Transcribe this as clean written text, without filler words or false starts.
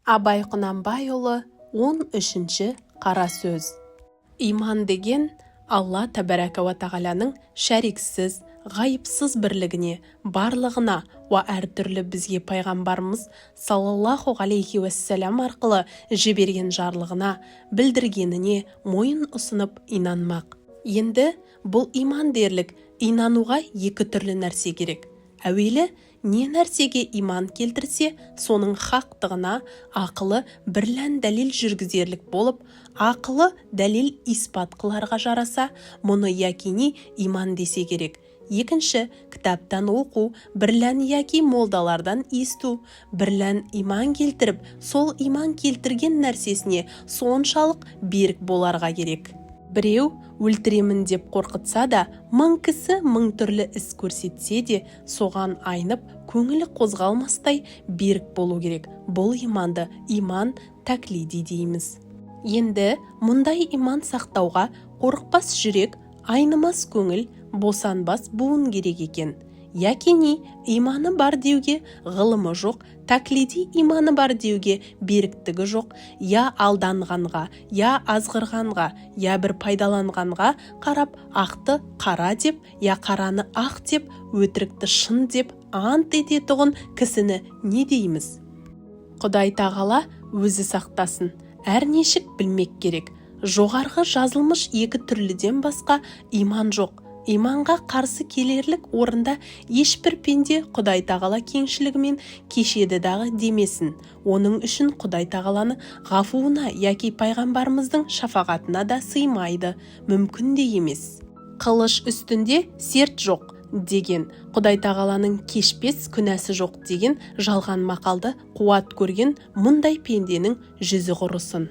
Абай Құнанбайұлы, 13-ші қара сөз. Иман деген Алла тәбәрәкә уә тағаланың шәриксіз, ғайыпсыз бірлігіне, барлығына уа әртүрлі бізге пайғамбарымыз саллаллаху алейхи уәссәлам арқылы жіберген жарлығына, білдіргеніне мойын ұсынып инанмақ. Енді бұл иман дерлік инануға екі түрлі нәрсе керек. Әуелі не нәрсеге иман келтірсе, соның хақтығына ақылы бірлән дәлел жүргізерлік болып, ақылы дәлел испат қыларға жараса, мұны якини иман десе керек. Екінші, кітаптан оқу бірлән яки молдалардан есту бірлән иман келтіріп, сол иман келтірген нәрсесіне соншалық берік боларға керек. Біреу өлтіремін деп қорқытса да, мың кісі мың түрлі іс көрсетсе де, соған айнып, көңілі қозғалмастай берік болу керек. Бұл иманды иман тәклиди дейміз. Енді мұндай иман сақтауға қорықпас жүрек, айнымас көңіл, босанбас буын керек екен. Якини иманы бар деуге ғылымы жоқ, тәклиди иманы бар деуге беріктігі жоқ, я алданғанға, я азғырғанға, я бір пайдаланғанға қарап, ақты қара деп, я қараны ақ деп, өтірікті шын деп ант ететұғын кісіні не дейміз? Құдай тағала өзі сақтасын, әр нешік білмек керек. Жоғарғы жазылмыш екі түрліден басқа иман жоқ. Иманға қарсы келерлік орында ешбір пенде Құдай тағала кеңшілігімен кешеді дағы демесін. Оның үшін Құдай тағаланы ғафуына яки пайғамбарымыздың шафағатына да сыймайды, мүмкін де емес. Қылыш үстінде серт жоқ деген, Құдай тағаланың кешпес күнәсі жоқ деген жалған мақалды қуат көрген мұндай пенденің жүзі құрысын.